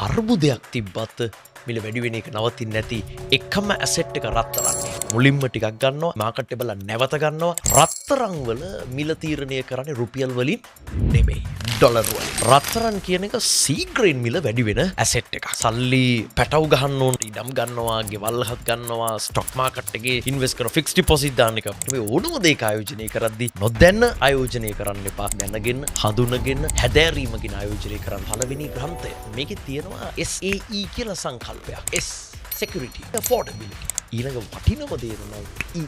අර්බුදයක් තිබ්බත් මිල වැඩි වෙන එක නවතින්නේ නැති එකම ඇසෙට් එක රත්තරන්. මුලින්ම ටිකක් ගන්නවා, මාකට් එක බලලා නැවත ගන්නවා. රත්තරන් වල මිල තීරණය කරන්නේ රුපියල් වලින් නෙමෙයි, ඩොලර් වලින්. රත්තරන් කියන එක සීග්‍රේන් මිල වැඩි වෙන ඇසෙට් එකක්. සල්ලි පැටව් ගහන්න ඕන, ඉඩම් ගන්නවා, ගෙවල් හත් ගන්නවා, ස්ටොක් මාකට් එකේ ඉන්වෙස්ට් කරන, ෆික්ස් ඩිපොසිට් දාන එක. මේ ඕනම දෙයක ආයෝජනය කරද්දී නොදැන ආයෝජනය කරන්න එපා. දැනගෙන, හඳුනගෙන, හැදෑරීමකින් ආයෝජනය කරන්න. පළවෙනි ග්‍රන්ථය. මේකේ තියෙනවා SAE කියලා සංකල්පයක්. S security, affordability. ඊළඟ වටිනම දේ තමයි E,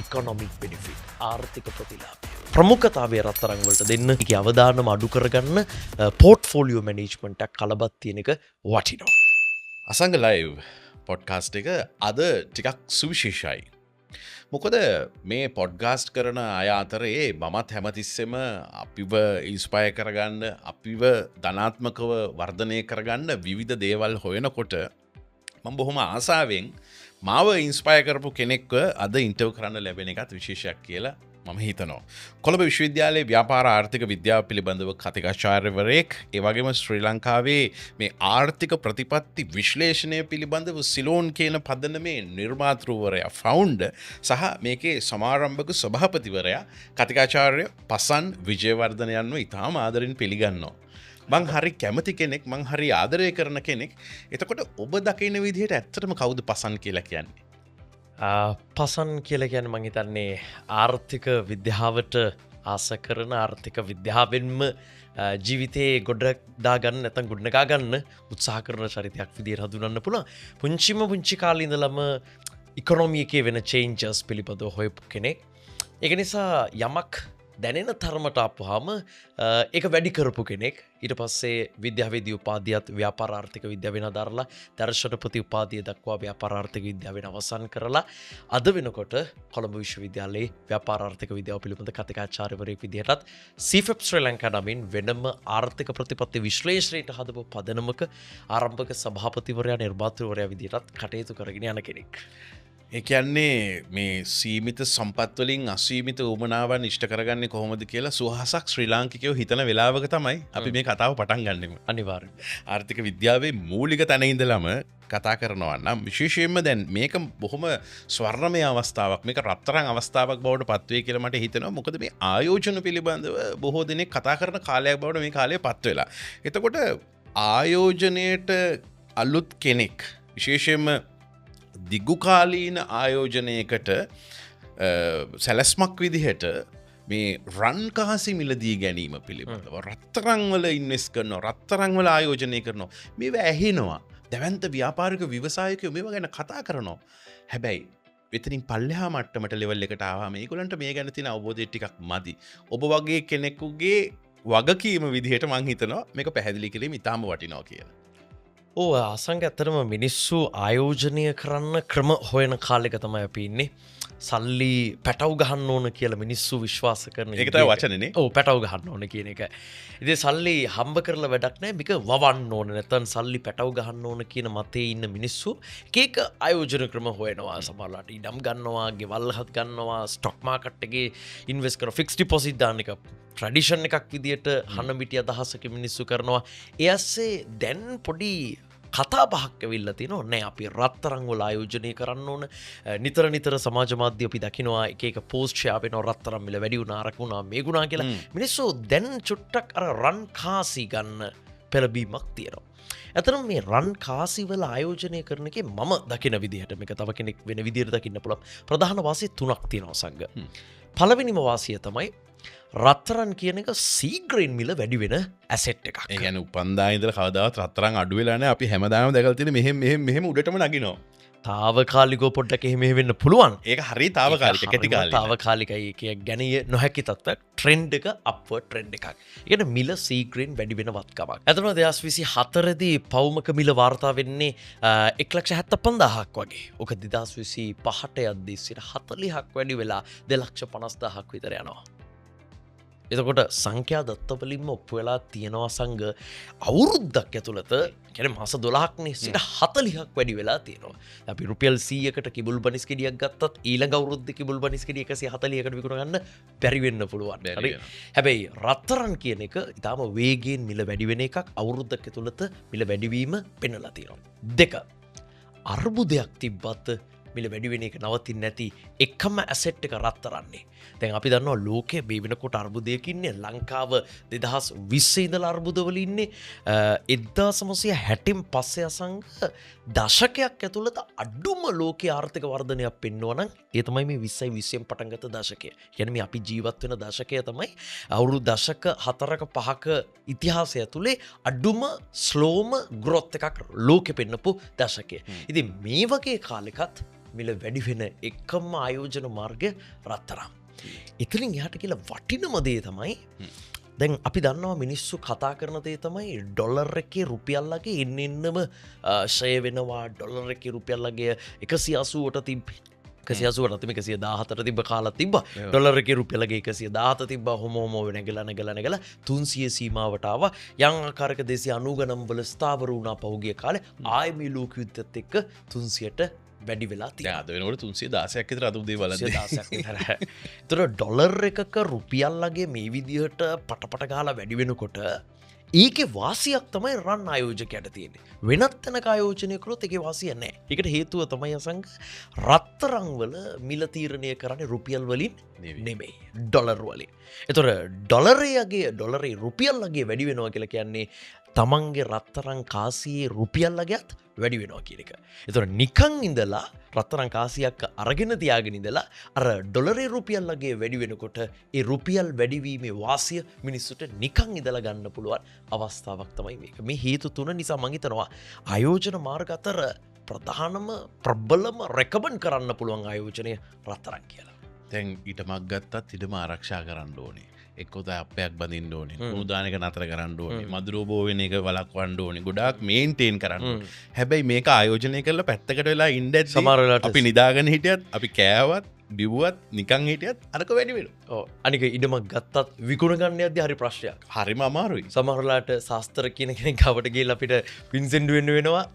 economic benefit, ආර්ථික ප්‍රතිලාභය. ප්‍රමුඛතාවය රත්තරන් වලට දෙන්න. ඒකේ අවදානම අඩු කරගන්න පෝට්ෆෝලියෝ මැනේජ්මන්ට් එකක් කලබත් තියෙන එක වටිනවා. අසංග ලයිව් පොඩ්කාස්ට් එක අද ටිකක් සුවිශේෂයි. මොකද මේ පොඩ්කාස්ට් කරන අය අතරේ මමත් හැමතිස්සෙම අපිව ඉන්ස්පයර් කරගන්න, අපිව ධනාත්මකව වර්ධනය කරගන්න විවිධ දේවල් හොයනකොට මම බොහොම ආසාවෙන් මාව ඉන්ස්පයර් කරපු කෙනෙක්ව අද ඉන්ටර්විව් කරන්න ලැබෙන එකත් විශේෂයක් කියලා මම හිතනවා. කොළඹ විශ්වවිද්‍යාලයේ ව්‍යාපාර ආර්ථික විද්‍යාව පිළිබඳව කතිකාචාර්යවරයෙක්, ඒ වගේම ශ්‍රී ලංකාවේ මේ ආර්ථික ප්‍රතිපත්ති විශ්ලේෂණය පිළිබඳව සිලෝන් කියන පදනමේ නිර්මාතෘවරයා, ෆවුන්ඩර් සහ මේකේ සමාරම්භක සභාපතිවරයා කතිකාචාර්ය පසන් විජයවර්ධන යන්ව ඉතාම ආදරෙන් පිළිගන්නවා. මං හරි කැමති කෙනෙක්, මං හරි ආදරය කරන කෙනෙක්. එතකොට ඔබ දකින විදිහට ඇත්තටම කවුද පසන් කියලා කියන්නේ? පසන් කියලා කියන්නේ මං හිතන්නේ ආර්ථික විද්‍යාවට ආස කරන, ආර්ථික විද්‍යාවෙන්ම ජීවිතේ ගොඩ දාගන්න නැත්නම් ගොඩනගා ගන්න උත්සාහ කරන චරිතයක් විදිහට හඳුනන්න පුළුවන්. පුංචිම පුංචි කාලේ ඉඳලම ඉකොනොමි එකේ වෙන චේන්ජස් පිළිබඳව හොයපු කෙනෙක්. ඒක නිසා යමක් දැනෙන තරමට ආපුවාම ඒක වැඩි කරපු කෙනෙක්. ඊට පස්සේ විද්‍යාවේදී උපාධියත් ව්‍යාපාර ආර්ථික විද්‍යාවෙන් හදාරලා දර්ශනපති උපාධිය දක්වා ව්‍යාපාර ආර්ථික විද්‍යාවෙන් අවසන් කරලා අද වෙනකොට කොළඹ විශ්වවිද්‍යාලයේ ව්‍යාපාර ආර්ථික විද්‍යාව පිළිබඳ කතිකාචාර්යවරයෙක් විදිහටත් සීෆෙප් ශ්‍රී ලංකා නමින් වෙනම ආර්ථික ප්‍රතිපත්ති විශ්ලේෂණයට හදපු පදනමක ආරම්භක සභාපතිවරයා, නිර්මාතෘවරයා විදිහටත් කටයුතු කරගෙන යන කෙනෙක්. ඒ කියන්නේ මේ සීමිත සම්පත් වලින් අසීමිත උවමනාවන් ඉෂ්ට කරගන්නේ කොහොමද කියලා සුවහසක් ශ්‍රී ලාංකිකයෝ හිතන වෙලාවක තමයි අපි මේ කතාව පටන් ගන්නෙම. අනිවාර්යයෙන්ම. ආර්ථික විද්‍යාවේ මූලික තැන ඉඳලම කතා කරනවා නම් විශේෂයෙන්ම දැන් මේක බොහොම ස්වර්ණමය අවස්ථාවක්, මේක රත්තරන් අවස්ථාවක් බවට පත්වේ කියලා මට හිතෙනවා. මොකද මේ ආයෝජන පිළිබඳව බොහෝ දෙනෙක් කතා කරන කාලයක් බවට මේ කාලය පත් වෙලා. එතකොට ආයෝජනයට අලුත් කෙනෙක්, විශේෂයෙන්ම දිගුකාලීන ආයෝජනයකට සැලැස්මක් විදිහට මේ රන් කාසි මිලදී ගැනීම පිළිබඳව රත්තරන් වල ඉන්වෙස්ට් කරනවා, රත්තරන් වල ආයෝජනය කරනවා, මේවා ඇහෙනවා. දැවැන්ත ව්‍යාපාරික ව්‍යවසායකයෝ මේවා ගැන කතා කරනවා. හැබැයි එතනින් පල්ලෙහා මට්ටමට ලෙවල් එකට ආවම ඒගොල්ලන්ට මේ ගැන තියෙන අවබෝධය ටිකක් මදි. ඔබ වගේ කෙනෙකුගේ වගකීම විදිහට මං හිතනවා මේක පැහැදිලි කිරීම ඉතාම වටිනවා කියලා. ඔව් අසංග, ඇත්තටම මිනිස්සු ආයෝජනය කරන්න ක්‍රම හොයන කාලෙක තමයි අපි ඉන්නේ. සල්ලි පැටව් ගහන්න ඕන කියලා මිනිස්සු විශ්වාස කරන ඒක තමයි යුගයක. වචනේනේ. ඔව්, පැටව් ගහන්න ඕන කියන එක. ඉතින් සල්ලි හම්බ කරලා වැඩක් නෑ, මේක වවන්න ඕන, නැත්නම් සල්ලි පැටව් ගහන්න ඕන කියන මතේ ඉන්න මිනිස්සු එක එක ආයෝජන ක්‍රම හොයනවා. සමහරලාට ඉඩම් ගන්නවා, ගෙවල් හත් ගන්නවා, ස්ටොක් මාකට් එකේ ඉන්වෙස්ට් කරනවා, ෆික්ස් ඩිපොසිට් දාන එක ට්‍රැඩිෂන් එකක් විදියට හනමිටි අදහසක මිනිස්සු කරනවා. ඒ අස්සේ දැන් පොඩි කතා බහක් ඇවිල්ලා තිනවා, නෑ අපි රත්තරන් වල ආයෝජනය කරන්න ඕන. නිතර නිතර සමාජ මාධ්‍ය අපි දකිනවා එක එක පෝස්ට් ෂෙයා වෙනවා, රත්තරන් මිල වැඩි වුණා, අරක වුණා, මේක වුණා කියලා. මිනිස්සු දැන් චුට්ටක් අර රන් කාසි ගන්න පෙළඹීමක් තියෙනවා. ඇත්තටම මේ රන් කාසි වල ආයෝජනය කරන එකේ මම දකින විදිහට, මේක තව කෙනෙක් වෙන විදිහට දකින්න පුළුවන්, ප්‍රධාන වාසි තුනක් තියෙනවා සංග. පළවෙනිම වාසිය තමයි රත්තරන් කියන එක සීග්‍රේන් මිල වැඩි වෙන ඇසෙට් එකක්. ඒ කියන්නේ උපන්දා ඉඳලා කවදාවත් රත්තරන් අඩු වෙලා නැහැ. අපි හැමදාම දැකලා තියෙන්නේ මෙහෙම මෙහෙම මෙහෙම උඩටම නගිනවා. තාවකාලිකව පොඩ්ඩක් එහෙම එහෙම වෙන්න පුළුවන්. ඒක හරි තාවකාලික, ඒක කෙටි හරිම කාලික. තාවකාලිකයි. ඒක ගැන නොහැකි තත්ත්වයක්. ට්‍රෙන්ඩ් එක අප්වර්ඩ් ට්‍රෙන්ඩ් එකක්. ඒ කියන්නේ මිල සීග්‍රේන් වැඩි වෙන වත්කමක්. ඇත්තටම 2024 දී පවුමක මිල වාර්තා වෙන්නේ 1,75,000ක් වගේ. ඔක 2025ට යද්දී 40ක් වැඩි වෙලා 2,50,000ක් විතර යනවා. එතකොට සංඛ්‍යා දත්තවලින්ම ඔප්පු වෙලා තියෙනවා සංඝ අවුරුද්දක් ඇතුළත, කියන්නේ මාස 12ක් නේ, 40ක් වැඩි වෙලා තියෙනවා. අපි රුපියල් 100කට කිඹුල් බනිස් ගෙඩියක් ගත්තත් ඊළඟ අවුරුද්දේ කිඹුල් බනිස් ගෙඩිය 140කට විකුණ ගන්න බැරි වෙන්න පුළුවන්. හරි. හැබැයි රත්තරන් කියන එක ඉතාම වේගයෙන් මිල වැඩි වෙන එකක්. අවුරුද්දක් ඇතුළත මිල වැඩිවීම පෙන්වලා තියෙනවා. දෙක, අර්බුදයක් තිබ්බත් මිල වැඩි වෙන එක නවතින්නේ නැති එකම ඇසෙට් එක රත්තරන්නේ. දැන් අපි දන්නවා ලෝකයේ මේ වෙනකොට අර්බුදයක ඉන්නේ. ලංකාව 2020 ඉඳලා අර්බුදවල ඉන්නේ. 1960න් පස්සේ අසංග දශකයක් ඇතුළත අඩුම ලෝකයේ ආර්ථික වර්ධනයක් පෙන්වනවා නම් ඒ තමයි මේ 20යි 20න් පටන් ගත්ත දශකය. කියන්නේ මේ අපි ජීවත් වෙන දශකය තමයි අවුරුදු දශක 4ක 5ක ඉතිහාසය ඇතුලේ අඩුම ස්ලෝම ග්‍රෝත් එකක් ලෝකෙ පෙන්නපු දශකය. ඉතින් මේ වගේ කාලෙකත් මිල වැඩි වෙන එකම ආයෝජන මාර්ගය රත්තරන්. එතනින් එහාට කියලා වටිනම දේ තමයි දැන් අපි දන්නවා මිනිස්සු කතා කරන දේ තමයි ඩොලර් එකේ රුපියල් වගේ එන්න එන්නම ෂය වෙනවා. ඩොලර් එකේ රුපියල් වගේ 180ට තිබ්බ 180ට තිබ්බ 114 තිබ්බ කාලක් තිබ්බා. ඩොලර් එකේ රුපියල් වගේ 117 තිබ්බා. හොම හොම නැගලා නැගලා නැගලා 300 සීමාවට ආවා. යම් ආකාරයක 290 ගණන් වල ස්ථාවර වුණා පහුගිය කාලේ. ආයෙ මේ ලෝක යුද්ධයත් එක්ක 300ට වැඩි වෙලා තියෙනවා. අද වෙනකොට 316ක් විතර අද උදේ බලද්දී 316ක් විතර. ඒතර ඩොලර් එකක රුපියල් වගේ මේ විදිහට පටපට ගහලා වැඩි වෙනකොට ඒකේ වාසියක් තමයි රන් ආයෝජකයට තියෙන්නේ. වෙනත් තැනක ආයෝජනය කළොත් ඒකේ වාසිය නැහැ. ඒකට හේතුව තමයි අසංග රත්තරන් වල මිල තීරණය කරන්නේ රුපියල් වලින් නෙමෙයි, ඩොලර් වලින්. ඒතර ඩොලරේ රුපියල් වගේ වැඩි වෙනවා කියලා කියන්නේ තමන්ගේ රත්තරන් කාසියේ රුපියල් වගේත් වැඩි වෙනවා කියන එක. ඒතර නිකන් ඉඳලා රත්තරන් කාසියක් අරගෙන තියාගෙන ඉඳලා අර ඩොලරේ රුපියල් වගේ වැඩි වෙනකොට ඒ රුපියල් වැඩිවීමේ වාසිය මිනිස්සුන්ට නිකන් ඉඳලා ගන්න පුළුවන් අවස්ථාවක් තමයි මේක. මේ හේතු තුන නිසා මං හිතනවා ආයෝජන මාර්ග අතර ප්‍රධානම ප්‍රබලම රෙකමන්ඩ් කරන්න පුළුවන් ආයෝජනය රත්තරන් කියලා. දැන් ඊටමක් ගත්තත් ඉඩම ආරක්ෂා කරන්න ඕනේ. එක්කෝ අපයක් බඳින්න ඕනේ, කුණු දාන එක නතර කරන්න ඕනේ, මදුරුව බෝ වෙන එක වළක්වන්න ඕනේ, ගොඩාක් මේන්ටේන් කරන්න ඕනේ. හැබැයි මේක ආයෝජනය කරලා පැත්තකට වෙලා ඉන්න ඇද්දි සමහර වෙලාවට අපි නිදාගෙන හිටියත්, අපි කෑවත්, බිව්වත්, නිකන් හිටියත් අරක වැඩි වෙනවා. ඔව්. අනික ඉඩමක් ගත්තත් විකුණ ගන්න යද්දි හරි ප්‍රශ්නයක්. හරිම අමාරුයි. සමහර වෙලාවට ශාස්ත්‍ර කියන කෙනෙක් ගාවට ගිහලා අපිට පින්සෙන්ඩු වෙන්න වෙනවා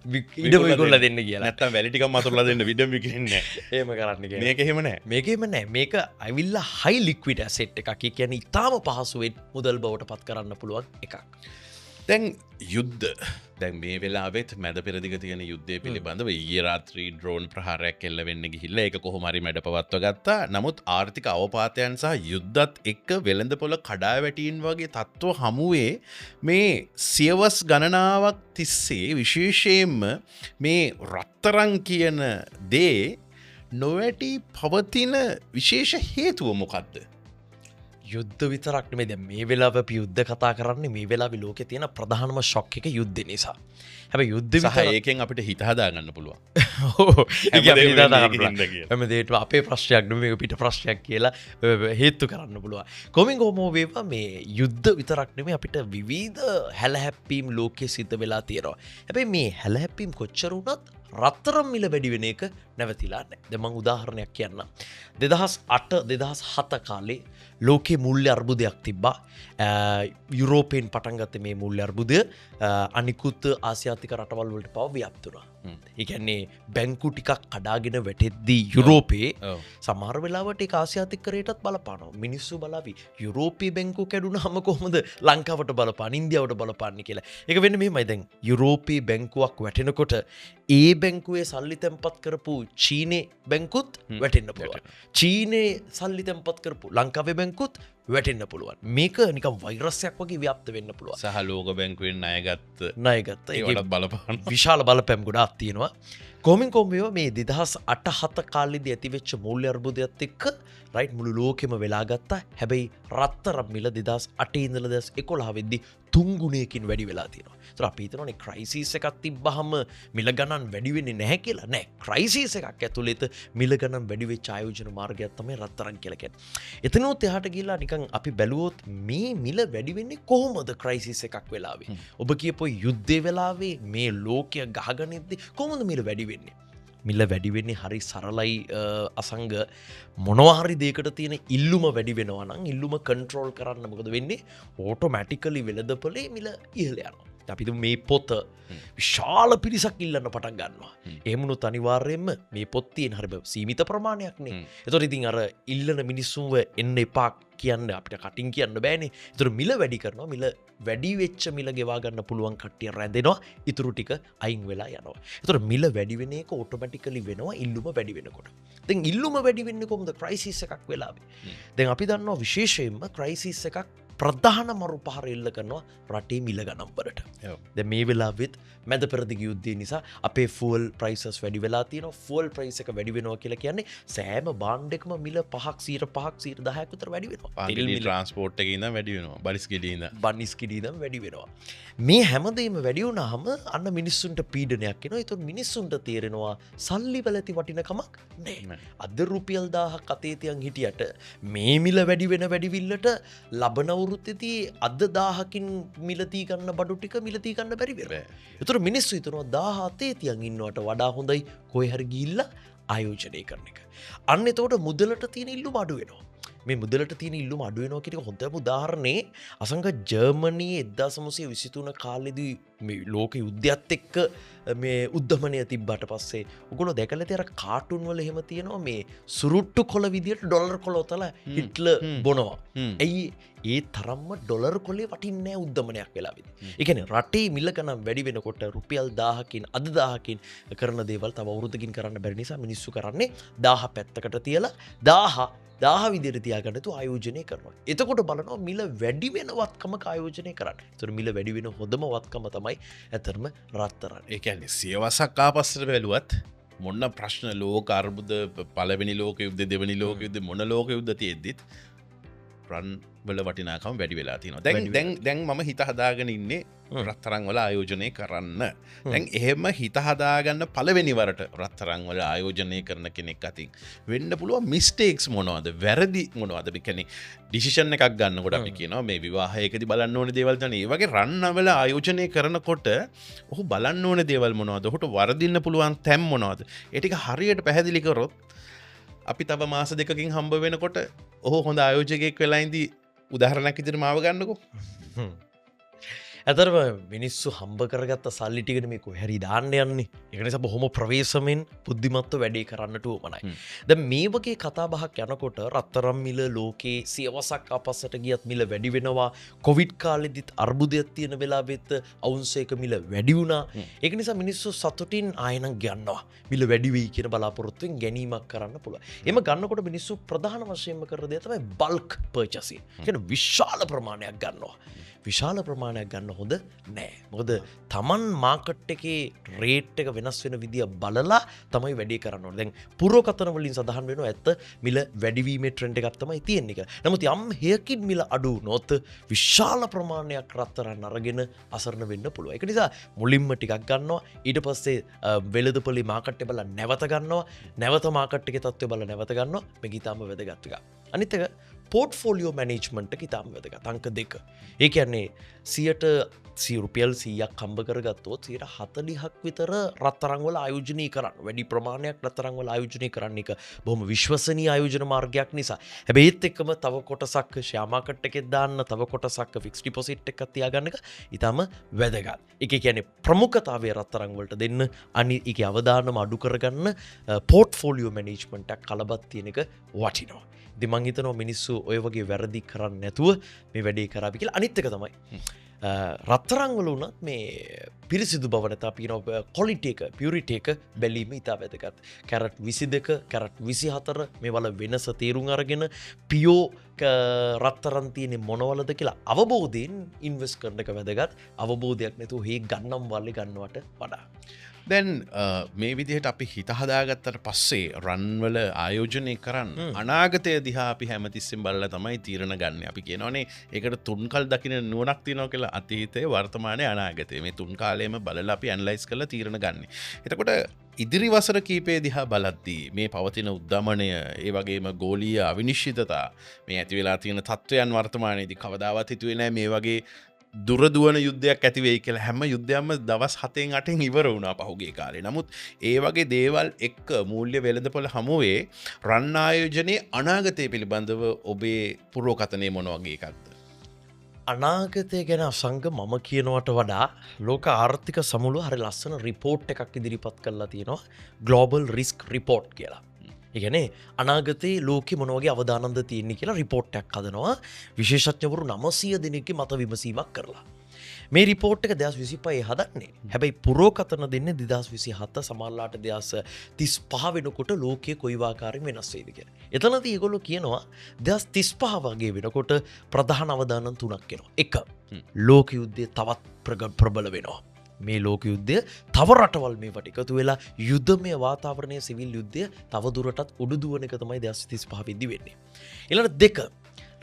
ඉඩම විකුණලා දෙන්න කියලා. නැත්තම් වැලි ටිකක් මතුරලා දෙන්න ඉඩම විකිනෙන්නේ නැහැ. එහෙම කරන්න කියලා. මේක එහෙම නැහැ. මේක එහෙම නැහැ. මේක ඇවිල්ලා හයි ලික්විඩ් ඇසෙට් එකක්. ඒ කියන්නේ ඉතාම පහසුවෙන් මුදල් බවට පත් කරන්න පුළුවන් එකක්. දැන් යුද්ධ, දැන් මේ වෙලාවෙත් මැද පෙරදිග තියෙන යුද්ධය පිළිබඳව ඊයේ රාත්‍රී ඩ්‍රෝන් ප්‍රහාරයක් එල්ල වෙන්න ගිහිල්ලා ඒක කොහොම හරි මැඩ පවත්ව ගත්තා. නමුත් ආර්ථික අවපාතයන් සහ යුද්ධත් එක්ක වෙළඳපොළ කඩා වැටීම් වගේ තත්ත්ව හමුවේ මේ සියවස් ගණනාවක් තිස්සේ විශේෂයෙන්ම මේ රත්තරන් කියන දේ නොවැටි පවතින විශේෂ හේතුව මොකද්ද? යුද්ධ විතරක් නෙමෙයි. දැන් මේ වෙලාවේ අපි යුද්ධ කතා කරන්නේ මේ වෙලාවේ ලෝකේ තියෙන ප්‍රධානම ෂොක් එක යුද්ධ නිසා. හැබැයි යුද්ධ සහ ඒකෙන් අපිට හිත හදා ගන්න පුළුවන්. ඔව්. ඒක අපිට හිත හදා ගන්න පුළුවන්. හැම දෙයකටම අපේ ප්‍රශ්නයක් නෙමෙයි මේක පිට ප්‍රශ්නයක් කියලා හේතු කරන්න පුළුවන්. කොමින් කොහොම වේවා මේ යුද්ධ විතරක් නෙමෙයි අපිට විවිධ හැලහැප්පීම් ලෝකේ සිද්ධ වෙලා තියෙනවා. හැබැයි මේ හැලහැප්පීම් කොච්චර වුණත් රත්තරන් මිල වැඩි වෙන එක නැවතිලා නැහැ. දැන් මං උදාහරණයක් කියන්නම්. 2008 2007 කාලේ ලෝකේ මූල්‍ය අර්බුදයක් තිබ්බා. යුරෝපයෙන් පටන් ගත්ත මේ මූල්‍ය අර්බුදය අනිකුත් ආසියාතික රටවල් වලට පවා ව්‍යාප්ත වුණා. ඒ කියන්නේ බැංකු ටිකක් කඩාගෙන වැටෙද්දී යුරෝපයේ සමහර වෙලාවට ඒක ආසියාතික කරේටත් බලපානවා. මිනිස්සු බලාවි යුරෝපීය බැංකු කැඩුනහම කොහොමද ලංකාවට බලපාන්නේ, ඉන්දියාවට බලපාන්නේ කියලා. ඒක වෙන්නේ මෙහෙමයි. දැන් යුරෝපීය බැංකුවක් වැටෙනකොට ඒ බැංකුවේ සල්ලි තැන්පත් කරපු චීනේ බැංකුත් වැටෙන්න පුළුවන්. චීනේ සල්ලි තැන්පත් කරපු ලංකාවේ බැංකුත් වැටෙන්න පුළුවන්. මේක නිකන් වෛරසයක් වගේ ව්‍යාප්ත වෙන්න පුළුවන්. සහ ලෝක බැංකුවෙන් ණයගත්ත ඒවට බලපාන විශාල බලපෑම් ගොඩාක් තියෙනවා. කොහොමින් කොහොම වේවා මේ 2008 7 කාලෙදී ඇතිවෙච්ච මූල්‍ය අර්බුදයත් එක්ක රයිට් මුළු ලෝකෙම වෙලා ගත්තා. හැබැයි රත්තරන් මිල 2008 ඉඳලා 2011 වෙද්දී තුන් ගුණයකින් වැඩි වෙලා තියෙනවා. ඒතර අපි හිතනවානේ ක්‍රයිසිස් එකක් තිබ්බහම මිල ගණන් වැඩි වෙන්නේ නැහැ කියලා. නෑ, ක්‍රයිසිස් එකක් ඇතුළත මිල ගණන් වැඩි වෙච්ච ආයෝජන මාර්ගයක් තමයි රත්තරන් කියලා කියන්නේ. එතනොත් එහාට ගිහිල්ලා නිකන් අපි බැලුවොත් මේ මිල වැඩි වෙන්නේ කොහොමද ක්‍රයිසිස් එකක් වෙලාවේ? ඔබ කියපු යුද්ධේ වෙලාවේ මේ ලෝකය ගහගෙන ඉද්දි කොහොමද මිල වැඩි වෙන්නේ? මිල වැඩි වෙන්නේ හරි සරලයි අසංග. මොනවා හරි දෙයකට තියෙන ඉල්ලුම වැඩි වෙනවා නම් ඉල්ලුම කන්ට්‍රෝල් කරන්න මොකද වෙන්නේ? ඔටෝමැටිකලි වෙළඳපොලේ මිල ඉහළ යනවා. අපි හිතමු මේ පොත විශාල පිරිසක් ඉල්ලන්න පටන් ගන්නවා. එහෙම වුණොත් අනිවාර්යයෙන්ම මේ පොත් තියෙන හරි සීමිත ප්‍රමාණයක් නේ. ඒතකොට ඉතින් අර ඉල්ලන මිනිස්සුන්ව එන්න එපා කියන්න අපිට කටින් කියන්න බෑනේ. ඒතකොට මිල වැඩි කරනවා. මිල වැඩි වෙච්ච මිල ගෙවා ගන්න පුළුවන් කට්ටිය රැඳෙනවා. ඉතුරු ටික අයින් වෙලා යනවා. ඒතකොට මිල වැඩි වෙන එක ඔටෝමැටිකලි වෙනවා ඉල්ලුම වැඩි වෙනකොට. දැන් ඉල්ලුම වැඩි වෙන්නේ කොහොමද? ක්‍රයිසිස් එකක් වෙලාවේ. දැන් අපි දන්නවා විශේෂයෙන්ම ක්‍රයිසිස් එකක් ප්‍රධාන මරු පහර එල්ල කරනවා රටේ මිල ගණන් වලට. දැන් මේ වෙලාවෙත් මැද පෙරදිග යුද්ධය නිසා අපේ ෆුවල් ප්‍රයිසස් වැඩි වෙලා තියෙනවා. ෆුවල් ප්‍රයිස් එක වැඩි වෙනවා කියලා කියන්නේ සෑම භාණ්ඩයකම මිල 5ක් 5ක් 10ක් විතර වැඩි වෙනවා. තෙල් මිල ට්‍රාන්ස්පෝර්ට් එකේ ඉඳන් වැඩි වෙනවා. බනිස් ගෙඩියේ ඉඳන්. බනිස් ගෙඩියේ ඉඳන් වැඩි වෙනවා. මේ හැමදේම වැඩි වුණාම අන්න මිනිස්සුන්ට පීඩනයක් එනවා. ඒතකොට මිනිස්සුන්ට තේරෙනවා සල්ලි වල ඇති වටිනකමක් නෑ. අද රුපියල් 1000ක් අතේ තියන් හිටියට මේ මිල වැඩි වෙන වැඩිවිල්ලට ලබන අවුරුද්දේදී අද 1000කින් මිලදී ගන්න බඩු ටික මිලදී ගන්න බැරි වෙනවා. ඒතර මිනිස්සු හිතනවා 1000 අතේ තියන් ඉන්නවට වඩා හොඳයි කොහේ හරි ගිහිල්ලා ආයෝජනය කරන එක. අන්න එතකොට මුදලට තියෙන ඉල්ලුම අඩු වෙනවා. මේ මුදලට තියෙන ඉල්ලුම අඩු වෙනවා කියන එක හොඳම උදාහරණේ අසංග ජර්මනියේ 1923 කාලෙදී මේ ලෝක යුද්ධයත් එක්ක මේ උද්දමනය තිබ්බට පස්සේ ඔයගොල්ලෝ දැකලා ඇති අර කාටුන් වල එහෙම තියෙනවා මේ සුරුට්ටු කොළ විදියට ඩොලර් කොළ ඔතලා හිට්ලර් බොනවා. ඇයි ඒ තරම්ම ඩොලර් කොලේ වටින්නේ නැහැ උද්දමනයක් වෙලාවෙදී. ඒ කියන්නේ රටේ මිල ගණන් වැඩි වෙනකොට රුපියල් 1000කින් අද 1000කින් කරන දේවල් තව අවුරුද්දකින් කරන්න බැරි නිසා මිනිස්සු කරන්නේ 1000 පැත්තකට තියලා 1000 විදියට තියාගන්න තු ආයෝජනය කරනවා. එතකොට බලනවා මිල වැඩි වෙන වත්කමක ආයෝජනය කරන්න. ඒතර මිල වැඩි වෙන හොඳම වත්කම තමයි ඇත්තටම රත්තරන්. ඒ කියන්නේ සියවසක් ආපස්සට බැලුවත් මොන ප්‍රශ්න ලෝක අර්බුද පළවෙනි ලෝක යුද්ධ දෙවෙනි ලෝක යුද්ධ මොන ලෝක යුද්ධ තියෙද්දිත් රන් වල වටිනාකම වැඩි වෙලා තියෙනවා. දැන් දැන් දැන් මම හිත හදාගෙන ඉන්නේ රත්තරන් වල ආයෝජනය කරන්න. දැන් එහෙම හිත හදාගන්න පළවෙනි වරට රත්තරන් වල ආයෝජනය කරන කෙනෙක් අතින් වෙන්න පුළුවන් මිස්ටේක්ස් මොනවද? වැරදි මොනවද? ඒ කියන්නේ ඩිසිෂන් එකක් ගන්නකොට අපි කියනවා මේ විවාහයකදී බලන්න ඕනේ දේවල් තමයි. ඒ වගේ රන් වල ආයෝජනය කරනකොට ඔහු බලන්න ඕනේ දේවල් මොනවද? ඔහුට වරදින්න පුළුවන් තැන් මොනවද? ඒ ටික හරියට පැහැදිලි කරොත් අපි තව මාස දෙකකින් හම්බ වෙනකොට ඔහු හොඳ ආයෝජකයෙක් වෙලා ඉඳි උදාහරණයක් විදිහට මාව ගන්නකෝ. ඇතරම මිනිස්සු හම්බ කරගත්ත සල්ලි ටිකනේ මේ කොහේ හරි දාන්න යන්නේ. ඒක නිසා බොහොම ප්‍රවේශමෙන් බුද්ධිමත්ව වැඩේ කරන්නට උවමනයි. දැන් මේ වගේ කතා බහක් යනකොට රත්තරන් මිල ලෝකේ සියවසක් අපස්සට ගියත් මිල වැඩි වෙනවා. කොවිඩ් කාලෙදිත් අර්බුදයක් තියෙන වෙලාවෙත් අවුන්සයක මිල වැඩි වුණා. ඒක නිසා මිනිස්සු සතුටින් ආයෙනම් ගන්නවා. මිල වැඩි වෙයි කියන බලාපොරොත්තුවෙන් ගැනීමක් කරන්න පුළුවන්. එහෙම ගන්නකොට මිනිස්සු ප්‍රධාන වශයෙන්ම කරන දේ තමයි බල්ක් පර්චේසින්. කියන්නේ විශාල ප්‍රමාණයක් ගන්නවා. විශාල ප්‍රමාණයක් ගන්න හොඳ නෑ. මොකද තමන් මාකට් එකේ රේට් එක වෙනස් වෙන විදිය බලලා තමයි වැඩේ කරන්න ඕනේ. දැන් පුරෝකතන වලින් සඳහන් වෙනවා ඇත්ත මිල වැඩිවීමේ ට්‍රෙන්ඩ් එකක් තමයි තියෙන්නේ කියලා. නමුත් යම් හේයකින් මිල අඩු වුණොත් විශාල ප්‍රමාණයක් රත්තරන් අරගෙන අසරණ වෙන්න පුළුවන්. ඒක නිසා මුලින්ම ටිකක් ගන්නවා. ඊට පස්සේ වෙළඳපොලේ මාකට් එක බලලා නැවත ගන්නවා. නැවත මාකට් එකේ තත්ත්වය බලලා නැවත ගන්නවා. මේක ඉතාම වැදගත් එකක්. අනිත් එක පෝට්ෆෝලියෝ මැනේජ්මන්ට් එක ඉතාම වැදගත්. අංක 2. ඒ කියන්නේ 100 රුපියල් 100ක් හම්බ කරගත්තොත් 40ක් විතර රත්තරන් වල ආයෝජනය කරන්න. වැඩි ප්‍රමාණයක් රත්තරන් වල ආයෝජනය කරන්න එක බොහොම විශ්වසනීය ආයෝජන මාර්ගයක් නිසා. හැබැයි ඒත් එක්කම තව කොටසක් ෂෙයා මාකට් එකේ දාන්න, තව කොටසක් ෆික්ස් ඩිපොසිට් එකක් තියාගන්න එක ඉතාම වැදගත්. ඒක කියන්නේ ප්‍රමුඛතාවය රත්තරන් වලට දෙන්න, අනිත් ඒකේ අවදානම අඩු කරගන්න පෝට්ෆෝලියෝ මැනේජ්මන්ට් එකක් කලබත් තියෙන එක වටිනවා. ඉතින් මං හිතනවා මිනිස්සු ඔය වගේ වැරදි කරන්නේ නැතුව මේ වැඩේ කරાવી කියලා. අනිත් එක තමයි රත්තරන් වල වුණත් මේ පිරිසිදු බව නැත්නම් අපි කියනවා ක්වොලිටි එක, පියුරිටි එක බැලීම ඉතා වැදගත්. කැරට් 22, කැරට් 24 මේ වල වෙනස තේරුම් අරගෙන පියෝ රත්තරන් තියෙන්නේ මොනවලද කියලා අවබෝධයෙන් ඉන්වෙස්ට් කරන එක වැදගත්. අවබෝධයක් නැතුව හේ ගන්නම් වලේ ගන්නවට වඩා. දැන් මේ විදිහට අපි හිත හදාගත්තට පස්සේ රන්වල ආයෝජනය කරන්න අනාගතය දිහා අපි හැමතිස්සෙම බලලා තමයි තීරණ ගන්න. අපි කියනවනේ ඒකට තුන් කල් දකින නුවණක් තියෙනවා කියලා. අතීතය, වර්තමානය, අනාගතය. මේ තුන් කාලයම බලලා අපි ඇනලයිස් කරලා තීරණ ගන්න. එතකොට ඉදිරි වසර කීපය දිහා බලද්දී මේ පවතින උද්දමනය, ඒ වගේම ගෝලීය අවිනිශ්චිතතා, මේ ඇති වෙලා තියෙන තත්ත්වයන් වර්තමානයේදී කවදාවත් හිතුවේ නෑ මේ වගේ දුර දුවන යුද්ධයක් ඇති වෙයි කියලා. හැම යුද්ධයක්ම දවස් 7න් 8න් ඉවර වුණා පහුගිය කාලේ. නමුත් ඒ වගේ දේවල් එක්ක මූල්‍ය වෙළඳපොළ හමුවේ රන් ආයෝජනයේ අනාගතය පිළිබඳව ඔබේ පුරෝකථනය මොන වගේ එකක්ද? අනාගතය ගැන අසංග මම කියනවට වඩා ලෝක ආර්ථික සමුළුව හරි ලස්සන රිපෝට් එකක් ඉදිරිපත් කරලා තියෙනවා, ග්ලෝබල් රිස්ක් රිපෝට් කියලා. ඒ කියන්නේ අනාගතයේ ලෝකෙ මොන වගේ අවදානම්ද තියෙන්නේ කියලා රිපෝට් එකක් හදනවා විශේෂඥවරු 900 දෙනෙක්ගේ මත විමසීමක් කරලා. මේ රිපෝට් එක 2025 හදන්නේ. හැබැයි පුරෝකථන දෙන්නේ 2027 සමහරලාට 2035 වෙනකොට ලෝකය කොයි ආකාරයෙන් වෙනස් වෙයිද කියලා. එතනදී ඒගොල්ලෝ කියනවා 2035 වගේ වෙනකොට ප්‍රධාන අවදානම් තුනක් එනවා. එක, ලෝක යුද්ධය තවත් ප්‍රබල වෙනවා. මේ ලෝක යුද්ධය තව රටවල් මේවට එකතු වෙලා යුද්ධමය වාතාවරණය සිවිල් යුද්ධය තව දුරටත් උඩු දුවන එක තමයි 2035 වෙද්දි වෙන්නේ. ඊළඟ දෙක,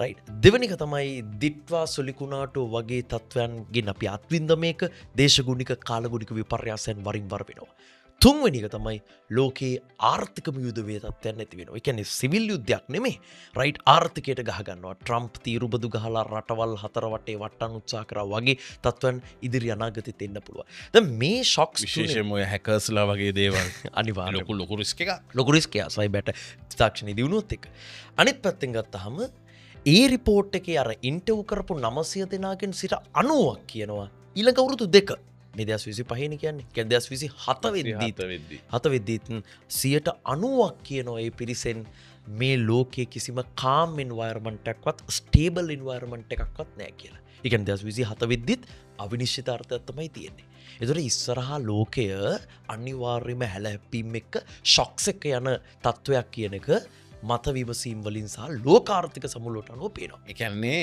රයිට්, දෙවෙනි එක තමයි දිට්වා සොලිකුණාටෝ වගේ තත්ත්වයන්ගෙන් අපි අත්විඳ මේක දේශගුණික කාලගුණික විපර්යාසයන් වරින් වර වෙනවා. තුන්වෙනි එක තමයි ලෝකයේ ආර්ථිකම යුදවේ තත්ත්වයන් නැති වෙනවා. ඒ කියන්නේ සිවිල් යුද්ධයක් නෙමෙයි. රයිට්, ආර්ථිකයට ගහ ගන්නවා. ට්‍රම්ප් තීරුබදු ගහලා රටවල් හතර වටේ වට්ටන්න උත්සාහ කරා වගේ තත්ත්වයන් ඉදිරි අනාගතෙත් එන්න පුළුවන්. දැන් මේ ෂොක්ස් විශේෂයෙන්ම ඔය හැකර්ස්ලා වගේ දේවල් අනිවාර්යයෙන්ම ලොකු රිස්ක් එකක්. ලොකු රිස්ක් එකක් සයිබර් තාක්ෂණය දියුණුවත් එක්ක. අනිත් පැත්තෙන් ගත්තහම ඒ රිපෝට් එකේ අර ඉන්ටර්වයුව කරපු 900 දෙනාගෙන් සිට 90ක් කියනවා ඊළඟ අවුරුදු දෙක මේ 2025 නේ කියන්නේ. කියන්නේ 2027 වෙද්දී හත වෙද්දීත් 90% කියනවා ඒ පිරිසෙන් මේ ලෝකයේ කිසිම කාම් එන්වයරන්මන්ට් එකක්වත් ස්ටේබල් එන්වයරන්මන්ට් එකක්වත් නෑ කියලා. ඒ කියන්නේ 2027 වෙද්දිත් අවිනිශ්චිත අර්ථයක් තමයි තියෙන්නේ. ඒතර ඉස්සරහා ලෝකය අනිවාර්යයෙන්ම හැලහැප්පීම් එක්ක ෂොක්ස් එක්ක යන තත්ත්වයක් කියන එක මත විමසීම් වලින් සහ ලෝකාර්ථික සමුළුවට අනුව පේනවා. ඒ කියන්නේ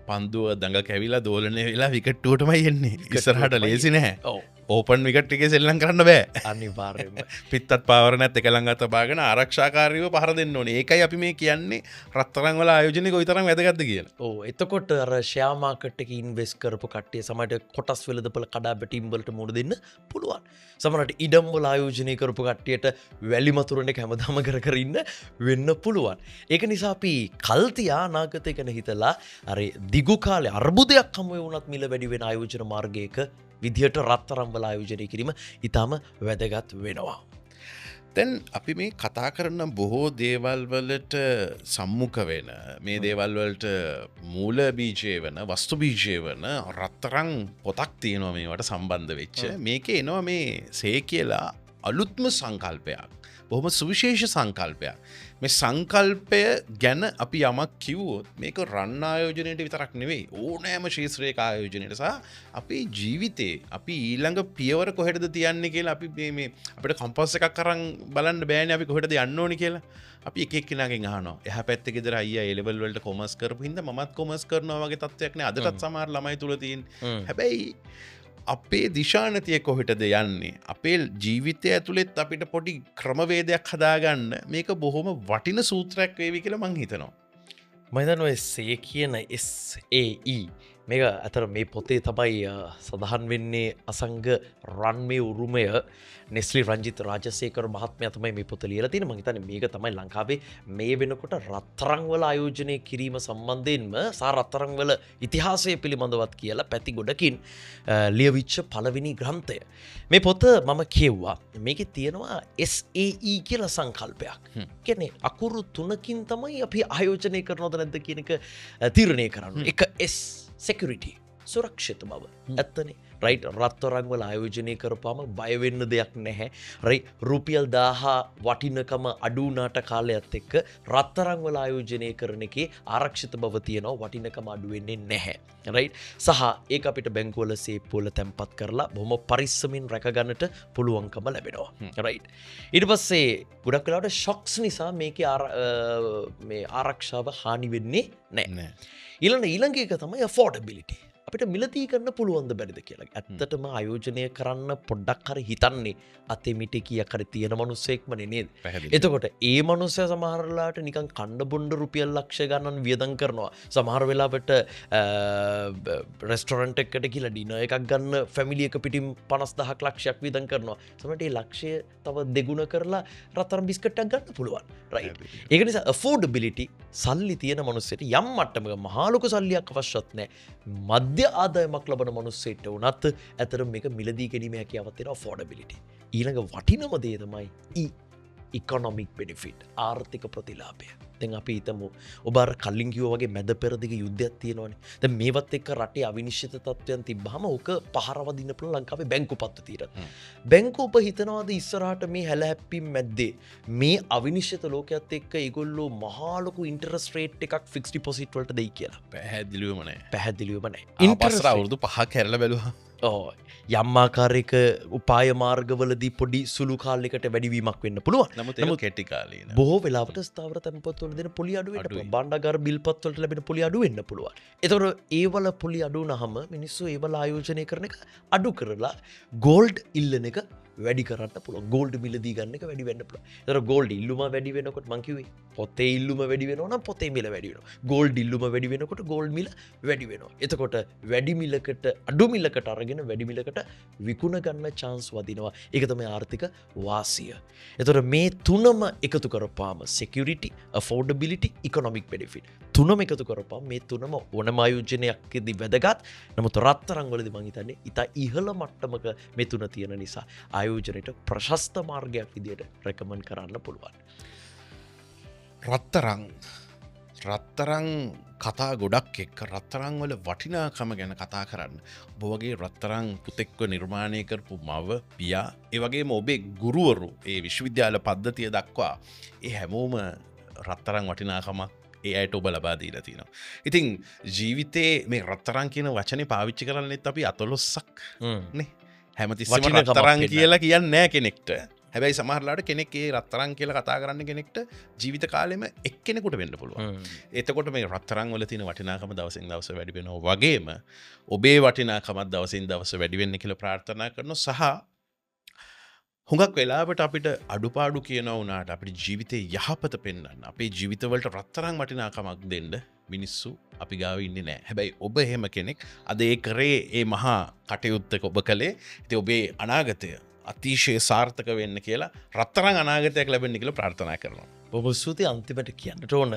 පන්දුව දඟ කැවිලා දෝලනය වෙලා විකට්ටුවටමයි එන්නේ. ඉස්සරහට ලේසි නෑ. ඔව්. ඕපන් විකට් එකේ සෙල්ලම් කරන්න බෑ. අනිවාර්යයෙන්ම. පිත්තත් පාවරණත් එක ළඟ තබාගෙන ආරක්ෂාකාරීව පහර දෙන්න ඕනේ. ඒකයි අපි මේ කියන්නේ රත්තරන් වල ආයෝජනය කොයිතරම් වැදගත්ද කියලා. ඔව්. එතකොට අර ෂෙයා මාකට් එකේ ඉන්වෙස්ට් කරපු කට්ටිය සමහරට කොටස් වෙළඳපොළ කඩා වැටීම් වලට මුහුණ දෙන්න පුළුවන්. සමහරට ඉඩම් වල ආයෝජනය කරපු කට්ටියට වැලි මතුරන එක හැමදාම කර කර ඉන්න වෙන්න පුළුවන්. ඒක නිසා අපි කල් තියා අනාගතය ගැන හිතලා අර දිගු කාලේ අර්බුදයක් හමු වුණත් මිල වැඩි වෙන ආයෝජන මාර්ගයක විදිහට රත්තරන් වල ආයෝජනය කිරීම ඉතාම වැදගත් වෙනවා. දැන් අපි මේ කතා කරන බොහෝ දේවල් වලට සම්මුඛ වෙන, මේ දේවල් වලට මූල බීජය වෙන, වස්තු බීජය වෙන රත්තරන් පොතක් තියෙනවා මේවට සම්බන්ධ වෙච්ච. මේකේ එනවා මේ සේ කියලා අලුත්ම සංකල්පයක්. බොහොම සුවිශේෂ සංකල්පයක්. මේ සංකල්පය ගැන අපි යමක් කිව්වොත් මේක රන් ආයෝජනයට විතරක් නෙවෙයි, ඕනෑම ක්ෂේත්‍රයක ආයෝජනයට සහ අපේ ජීවිතේ අපි ඊළඟ පියවර කොහෙටද තියන්නේ කියලා අපි මේ අපිට කම්පස් එකක් අරන් බලන්න බෑනේ අපි කොහෙටද යන්න ඕනේ කියලා. අපි එක එක්කෙනාගෙන් අහනවා. එහා පැත්තේ ගෙදර අයියා ඒ ලෙවල් වලට කොමර්ස් කරපු හින්දා මමත් කොමර්ස් කරනවා වගේ තත්ත්වයක් නේ අදටත් සමහර ළමයි තුල තියෙන. හැබැයි අපේ දිශානතිය කොහෙටද යන්නේ, අපේ ජීවිතය ඇතුළෙත් අපිට පොඩි ක්‍රමවේදයක් හදාගන්න මේක බොහොම වටින සූත්‍රයක් වේවි කියලා මං හිතනවා. මම හිතන්නේ ඔය සේ කියන SAE මේක අතර මේ පොතේ තමයි සඳහන් වෙන්නේ අසංග රන්මේ උරුමය නෙස්ලි රංජිත් රාජසේකර මහත්මයා තමයි මේ පොත ලියලා තියෙන්නේ. මං හිතන්නේ මේක තමයි ලංකාවේ මේ වෙනකොට රත්තරන් වල ආයෝජනය කිරීම සම්බන්ධයෙන්ම සහ රත්තරන් වල ඉතිහාසය පිළිබඳවත් කියලා පැති ගොඩකින් ලියවිච්ච පළවෙනි ග්‍රන්ථය. මේ පොත මම කියෙව්වා. මේකේ තියෙනවා SAE කියලා සංකල්පයක්. කියන්නේ අකුරු තුනකින් තමයි අපි ආයෝජනය කරනවද නැද්ද කියන එක තීරණය කරන්නේ. එක S security, සුරක්ෂිත බව. ඇත්තනේ. රයිට්, රත්තරන් වල ආයෝජනය කරපුවාම බය වෙන්න දෙයක් නැහැ. රයිට්, රුපියල් 1000 වටිනකම අඩු වුණාට කාලයත් එක්ක රත්තරන් වල ආයෝජනය කරන එකේ ආරක්ෂිත බව තියෙනවා, වටිනකම අඩු වෙන්නේ නැහැ. රයිට්, සහ ඒක අපිට බැංකුවල වල සේප්පු වල තැන්පත් කරලා බොහොම පරිස්සමින් රැකගන්නට පුළුවන්කම ලැබෙනවා. රයිට්, ඊට පස්සේ ගොඩක් වෙලාවට ෂොක්ස් නිසා මේකේ මේ ආරක්ෂාව හානි වෙන්නේ නැහැ. ඊළඟ එක තමයි ඇෆෝඩබිලිටි. අපිට මිලදී කරන්න පුළුවන්ද බැරිද කියලා. ඇත්තටම ආයෝජනය කරන්න පොඩ්ඩක් හරි හිතන්නේ අතේ මිටේ කීයක් හරි තියෙන මිනිස්සෙක්මනේ නේද? එතකොට ඒ මනුස්සයා සමහර වෙලාවට නිකන් කන්න බොන්න රුපියල් ලක්ෂ ගණන් වියදම් කරනවා. සමහර වෙලාවට රෙස්ටොරන්ට් එකකට ගිහලා ඩිනර් එකක් ගන්න ෆැමිලි එක පිටින් 50000ක් ලක්ෂයක් වියදම් කරනවා. සමහරට ඒ ලක්ෂය තව දෙගුණ කරලා රත්තරන් බිස්කට් එකක් ගන්න පුළුවන්. රයිට්. ඒක නිසා ඇෆෝඩබිලිටි සල්ලි තියෙන මනුස්සයට යම් මට්ටමක මහා ලොකු සල්ලියක් අවශ්‍යත් නෑ. මධ්‍ය ආදායමක් ලබන මිනිස්සෙක්ට වුණත් ඇත්තටම මේක මිලදී ගැනීමේ හැකියාවක් තියෙනවා, ඇෆෝඩබිලිටි. ඊළඟ වටිනම දේ තමයි ඉකොනොමික් බෙනිෆිට්, ආර්ථික ප්‍රතිලාභය. දැන් අපි හිතමු ඔබ අර කලින් කිව්වා වගේ මැද පෙරදිග යුද්ධයක් තියෙනවනේ. දැන් මේවත් එක්ක රටේ අවිනිශ්චිත තත්ත්වයන් තිබ්බහම ඕක පහර වදින්න පුළුවන් ලංකාවේ බැංකු පද්ධතියට. බැංකු ඔබ හිතනවාද ඉස්සරහට මේ හැලහැප්පීම් මැද්දේ මේ අවිනිශ්චිත ලෝකයේත් එක්ක ඒගොල්ලෝ මහා ලොකු ඉන්ටරෙස්ට් රේට් එකක් ෆික්ස් ඩිපොසිට් වලට දෙයි කියලා? පැහැදිලිවම නෑ. පැහැදිලිවම නෑ. ඉන්ටරෙස්ට් අවුරුදු 5ක් හැරලා බැලුවා. ඔව්. යම් ආකාරයක උපාය මාර්ගවලදී පොඩි සුළු කාලයකට වැඩිවීමක් වෙන්න පුළුවන්. නමුත් ඒක කෙටි කාලීන. බොහෝ වෙලාවට ස්ථාවර තැන්පත් වල දෙන පොලි අඩු වෙන්න පුළුවන්. භාණ්ඩාගාර බිල්පත් වලට ලැබෙන පොලි අඩු වෙන්න පුළුවන්. ඒතකොට ඒවල පොලි අඩු වුණාම මිනිස්සු ඒවල ආයෝජනය කරන එක අඩු කරලා ගෝල්ඩ් ඉල්ලන එක වැඩි කරන්න පුළුවන්. ගෝල්ඩ් මිලදී ගන්න එක වැඩි වෙන්න පුළුවන්. ඒතර ගෝල්ඩ් ඉල්ලුම වැඩි වෙනකොට මං කිව්වේ පොතේ ඉල්ලුම වැඩි වෙනවා නම් පොතේ මිල වැඩි වෙනවා. ගෝල්ඩ් ඉල්ලුම වැඩි වෙනකොට ගෝල්ඩ් මිල වැඩි වෙනවා. එතකොට වැඩි මිලකට අඩු මිලකට අරගෙන වැඩි මිලකට විකුණ ගන්න චාන්ස් වදිනවා. ඒක තමයි ආර්ථික වාසිය. එතකොට මේ තුනම එකතු කරපුවාම සිකියුරිටි, ඇෆෝඩබිලිටි, ඉකොනොමික් බෙනිෆිට් තුනම එකතු කරපුවාම මේ තුනම ඕනම ආයෝජනයක්දී වැදගත්. නමුත් රත්තරන් වලදී මං හිතන්නේ ඉතා ඉහළ මට්ටමක මේ තුන තියෙන නිසා ආයෝජනයට ප්‍රශස්ත මාර්ගයක් විදියට රෙකමන්ඩ් කරන්න පුළුවන්. රත්තරන් කතා ගොඩක් එක්ක රත්තරන් වල වටිනාකම ගැන කතා කරන්න ඔබ වගේ රත්තරන් පුතෙක්ව නිර්මාණය කරපු මව පියා, ඒ වගේම ඔබේ ගුරුවරු, ඒ විශ්වවිද්‍යාල පද්ධතිය දක්වා ඒ හැමෝම රත්තරන් වටිනාකමක් ඒ අයට ඔබ ලබා දීලා තියෙනවා. ඉතින් ජීවිතේ මේ රත්තරන් කියන වචනේ පාවිච්චි කරන්නෙත් අපි අතලොස්සක් නේ. හැමතිස්සෙම රත්තරන් කියලා කියන්නේ නෑ කෙනෙක්ට. හැබැයි සමහරලාට කෙනෙක් ඒ රත්තරන් කියලා කතා කරන්න කෙනෙක්ට ජීවිත කාලෙම එක්කෙනෙකුට වෙන්න පුළුවන්. එතකොට මේ රත්තරන් වල තියෙන වටිනාකම දවසින් දවස වැඩි වෙනවා වගේම ඔබේ වටිනාකමත් දවසින් දවස වැඩි වෙන්න කියලා ප්‍රාර්ථනා කරනවා. සහ හුඟක් වෙලාවට අපිට අඩුපාඩු කියනවා වුණාට අපිට ජීවිතේ යහපත පෙන්වන්න, අපේ ජීවිතවලට රත්තරන් වටිනාකමක් දෙන්න මිනිස්සු අපි ගාව ඉන්නේ නෑ. හැබැයි ඔබ එහෙම කෙනෙක්. අද ඒ කරේ ඒ මහා කටයුත්තක ඔබ කළේ. ඉතින් ඔබේ අනාගතය අතිශය සාර්ථක වෙන්න කියලා, රත්තරන් අනාගතයක් ලැබෙන්න කියලා ප්‍රාර්ථනා කරනවා. බොහොම ස්තුතියි. අන්තිමට කියන්නට ඕන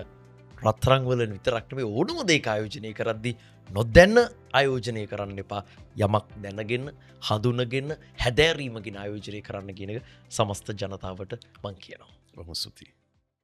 රත්තරන් වල විතරක් නෙමෙයි ඕනම දෙයක ආයෝජනය කරද්දී නොදැන ආයෝජනය කරන්න එපා. යමක් දැනගෙන, හඳුනගෙන, හැදෑරීමකින් ආයෝජනය කරන්න කියන එක සමස්ත ජනතාවට මං කියනවා. බොහොම ස්තුතියි.